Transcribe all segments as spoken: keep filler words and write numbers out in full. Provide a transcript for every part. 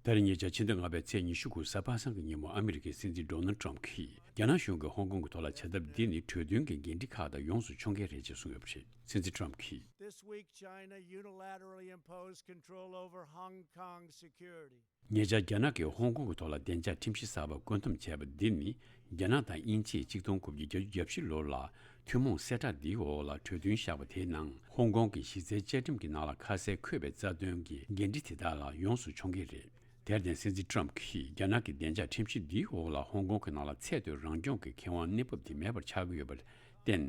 ད་རེས་ཉེ་ཆར་ཕྱི་ཟླ་ལྔ་པའི་ཚེས་ཉི་ཤུ་དགུ་གཟའ་པ་སངས་ཀྱི་ཉིན་མོ་ཨ་མི་རི་ཀའི་སྲིད་འཛིན་ཌོ་ནལ་ཊམ་གྱིས་རྒྱ་ནག་གཞུང་གིས་ཧོང་ཀོང་གི་ཐོག་ལ་བྱ་ཐབས་འདི་ནི་གྲོས་མཐུན་གྱི་འགན་འཁྲི་ཁག་དང་ཡོངས་སུ་འཁྱོངས་མཁན་རེད་ཅེས་གསུངས་ཡོད་པ་རེད། སྲིད་འཛིན་ཊམ་གྱིས། This week, China unilaterally imposed control over Hong Kong security. ཉེ་ཆར་རྒྱ་ནག་གིས་ཧོང་ཀོང་གི་ཐོག་ལ་བདེ་འཇགས་ཁྲིམས་གཞི་གསར་པ་བཀོད་འདོམས་བྱས་པ་འདི་ནི་རྒྱ་ནག་དང་དབྱིན་ཇིས་གཅིག་སྟོང་དགུ་བརྒྱ་བརྒྱད་ཅུ་གྱ་བཞི་ལོ་ལ་ཐུན་མོང་གསལ་བསྒྲགས་འདིའི་འོག་ལ་གྲོས་མཐུན་བཞག་པ་དེའི་ནང་ཧོང་ཀོང་གི་གཞི་རྩའི་བཅའ་ཁྲིམས་ཀྱི་ནང་ལ་ཁ་གསལ་འཁོད་པའི་རྩ་དོན་གྱི་འགན་འཁྲི་དེ་དག་ལ་ཡོངས་སུ་འཁྱོངས་ཀྱི་རེད། དེར་བརྟེན་སྲིད་འཛིན་ཊམ་གྱིས་རྒྱ་ནག་གི་བདེ་འཇགས་ཁྲིམས་གཞི་འདིའི་འོག་ལ་ཧོང་ཀོང་གི་ནང་ལ་ཚད་མཐོའི་རང་སྐྱོང་གི་ཁེ་དབང་གནས་བབ་དེ་མེད་པར་ཆགས་ཀྱི་ཡོད་པར་བརྟེན།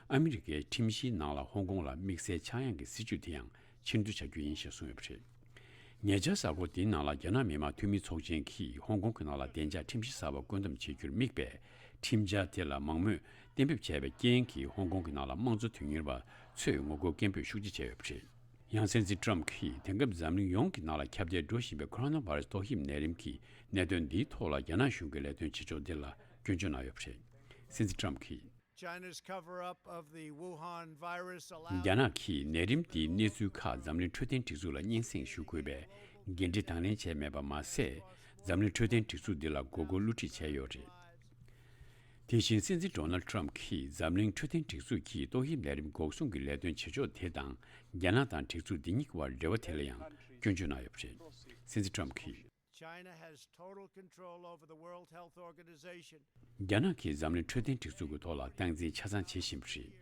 ཨ་མི་རི་ཀའི་ཁྲིམས་གཞིའི་ནང་ལ་ཧོང་ཀོང་ལ་དམིགས་བསལ་ཆག་ཡང་གི་སྲིད་ཇུས་དེ་ཡང་ཕྱིར་བསྡུ་བྱ་རྒྱུ་ཡིན་ཞེས་གསུངས་ཡོད་པ་རེད། ཉེ་ཆར་གཟའ་འཁོར་འདིའི་ནང་ལ་རྒྱ་ནག་མི་དམངས་འཐུས་མི་ཚོགས་ཆེན་གྱིས་ཧོང་ཀོང་གི་ནང་ལ་བདེ་འཇགས་ཁྲིམས་གཞི་གསར་པ་བཀོད་འདོམས་བྱེད་རྒྱུར་དམིགས་པའི་ཁྲིམས་འཆར་དེ་ལ་མང་མོས་གཏན་འབེབས་བྱས་པའི་རྐྱེན་གྱིས་ཧོང་ཀོང་གི་ནང་ལ་དམངས་གཙོ་དོན་གཉེར་བ་ཚོས་ངོ་རྒོལ་སྐད་འབོད་ཤུགས་ཆེ་བྱས་ཡོད་པ་རེད། ཡང་སྲིད་འཛིན་ཊམ་གྱིས་དེང་སྐབས་འཛམ་གླིང་ཡོངས་ཀྱི་ནང་ལ་ཁྱབ་གདལ་འགྲོ་བཞིན་པའི་ཁོ་རོ་ན་བྷ་ར་སི་ཏོག་དབྱིབས་ནད་རིམས་ཀྱི་གནད་དོན་འདིའི་ཐོག་ལ་རྒྱ་ནག་གཞུང་གིས་ལས་དོན་བྱེད་ཕྱོགས་འདི་ལ་སྐྱོན་བརྗོད་གནང་ཡོད་པ་རེད། སྲིད་འཛིན་ཊམ་གྱིས། China's cover up of the Wuhan virus allowed རྒྱ་ནག་གིས་ནད་རིམས་འདིའི་གནས་ཚུལ་ཁག་འཛམ་གླིང་འཕྲོད་བསྟེན་སྒྲིག་འཛུགས་ལ་སྙན་སེང་ཞུ་དགོས་པའི་འགན་འཁྲི་དང་ལེན་བྱས་མེད་པ་མ་ཟད། འཛམ་གླིང་འཕྲོད་བསྟེན་སྒྲིག་འཛུགས་འདི་ལ་མགོ་སྐོར་བསླུ་བྲིད་བྱས་ཡོད་རེད། དེ་བཞིན་སྲིད་འཛིན་ཌོ་ནལ་ཊམ་གྱིས་འཛམ་གླིང་འཕྲོད་བསྟེན་སྒྲིག་འཛུགས་ཀྱིས་ཏོག་དབྱིབས་ནད་རིམས་འགོག་སྲུང་གི་ལས་དོན་བྱེད་ཕྱོགས་དེ་དང་རྒྱ་ནག་དང་སྒྲིག་འཛུགས་འདི་གཉིས་ཀྱི་དབར་འབྲེལ་བ་དེ་ལ་ཡང་སྐྱོན་བརྗོད་གནང་ཡོད་པ་རེད། སྲིད་འཛིན་ཊམ་གྱིས། China has total control over the World Health Organization. རྒྱ་ནག་གིས་འཛམ་གླིང་འཕྲོད་བསྟེན་སྒྲིག་འཛུགས་ཀྱི་ཐོག་ལ་སྟངས་འཛིན་ཆ་ཚང་བྱེད་བཞིན་པ་རེད།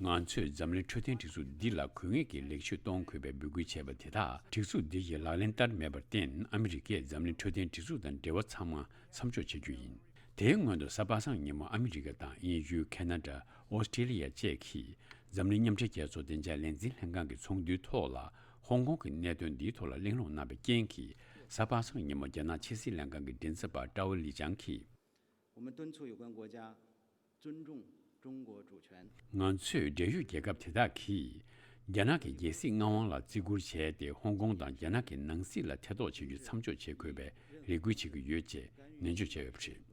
ང་ཚོས་འཛམ་གླིང་འཕྲོད་བསྟེན་སྒྲིག་འཛུགས་འདི་ལ་དགོས་ངེས་ཀྱི་ལེགས་བཅོས་གཏོང་དགོས་པའི་འབོད་སྐུལ་བྱས་པ་དེ་དག་སྒྲིག་འཛུགས་འདི་ཡིས་ལག་ལེན་བསྟར་མེད་པར་བརྟེན། ཨ་མི་རི་ཀས་འཛམ་གླིང་འཕྲོད་བསྟེན་སྒྲིག་འཛུགས་དང་འབྲེལ་བ་ཚང་མ་མཚམས་འཇོག་བྱེད་རྒྱུ་ཡིན། དེའི་སྔོན་དུ་གཟའ་པ་སངས་ཉིན་མོ་ཨ་མི་རི་ཀ་དང་དབྱིན་ཡུལ། ཁེ་ན་ཌ། ཨོ་སི་ཀྲི་ལི་ཡ་བཅས་ཀྱིས་འཛམ་གླིང་མཉམ་འབྲེལ་རྒྱལ་ཚོགས་བདེ་འཇགས་ལས་འཛིན་ལྷན་ཁང་གི་ཚོགས་འདུའི་ཐོག་ལ་ཧོང་ཀོང་གི་གནད་དོན་འདིའི་ཐོག་ལ་གླེང་སློང་གནང་བའི་རྐྱེན་གྱིས། གཟའ་པ་སངས་ཉིན་མོ་རྒྱ་ནག་ཕྱི་སྲིད་ལྷན་ཁང་གི་མགྲིན་ཚབ་པ་ཀྲའོ་ལི་ཅང་གིས། 我们敦促有关国家尊重中国主权。 ང་ཚོས་འབྲེལ་ཡོད་རྒྱལ་ཁབ་དེ་དག་གིས་རྒྱ་ནག་གི་རྒྱལ་སྲིད་མངའ་དབང་ལ་བརྩི་བཀུར་བྱས་ཏེ། ཧོང་ཀོང་དང་རྒྱ་ནག་གི་ནང་སྲིད་ལ་ཐེ་གཏོགས་བྱེད་རྒྱུ་མཚམས་འཇོག་བྱེད་དགོས་པའི་རེ་སྐུལ་བྱེད་ཀྱི་ཡོད་ཅེས་ནན་བརྗོད་བྱས་ཡོད་པ་རེད།